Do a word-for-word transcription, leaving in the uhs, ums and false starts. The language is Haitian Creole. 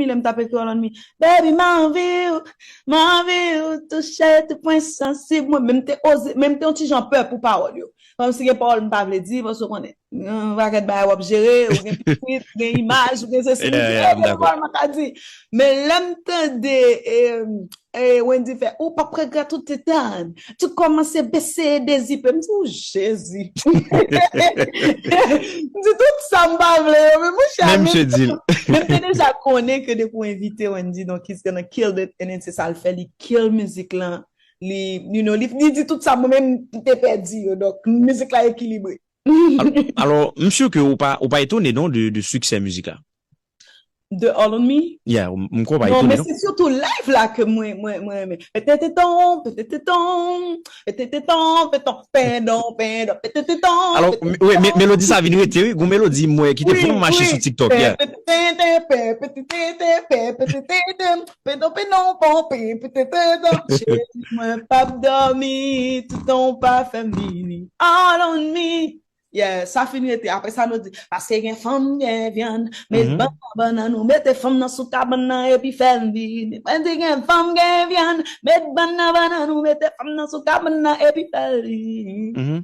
lè m t ap ekri All on Me. Baby, m anvi w, m anvi w touche tout pwen sansib mwen. Men m te oze, men m te yon ti jan pè pou pawòl yo. Kòmsi gen pawòl m pa vle di, paske w konnen. Yon pakèt bagay w ap jere, ou gen pitit, gen imaj, ou gen sesi, m di, eh, gen pawòl m pa ka di. Men lè m tande, eh, eh, Wendy fè, ou p ap regrèt ou te tann. Tout kòmanse bese dezipe. M di, o Jezi. M di, tout sa m pa vle yo, men mouche a, men m te deja konnen ke depi w envite Wendy, donk he's gonna kill it, and then se sa l fè, li kill mizik lan, li, you know, li, li di tout sa mwen menm m te pèdi yo, donk mizik la ekilibre. Alò, m si ke ou pa, ou pa etone non de, de siksè mizik la. De All on Me? Yeah, m kwè ou pa etone non. Non, men se sitou live la ke mwen, mwen, mwen renmen. Pete teton, pete teton, pete teton, peton, pendon, pendon, pete teton. Alò, wi, melodi sa vin rete, wi. Gon melodi mwen ki te fè m mache sou TikTok, yeah. Pete teton, pete teton, pete teton, pendon, pendon, pompe, pete teton. Cheri mwen p ap dòmi, toutan w pa fè m vini. All on me. Yeah, sa fin rete. Apre sa nou di, paske gen fanm gen vyann, met bann nan bannann ou mete fanm nan sou kabann nan epi fè l vini. Mwen di gen fanm gen vyann, met bann nan bannann ou mete fanm nan sou kabann nan epi fè l vini.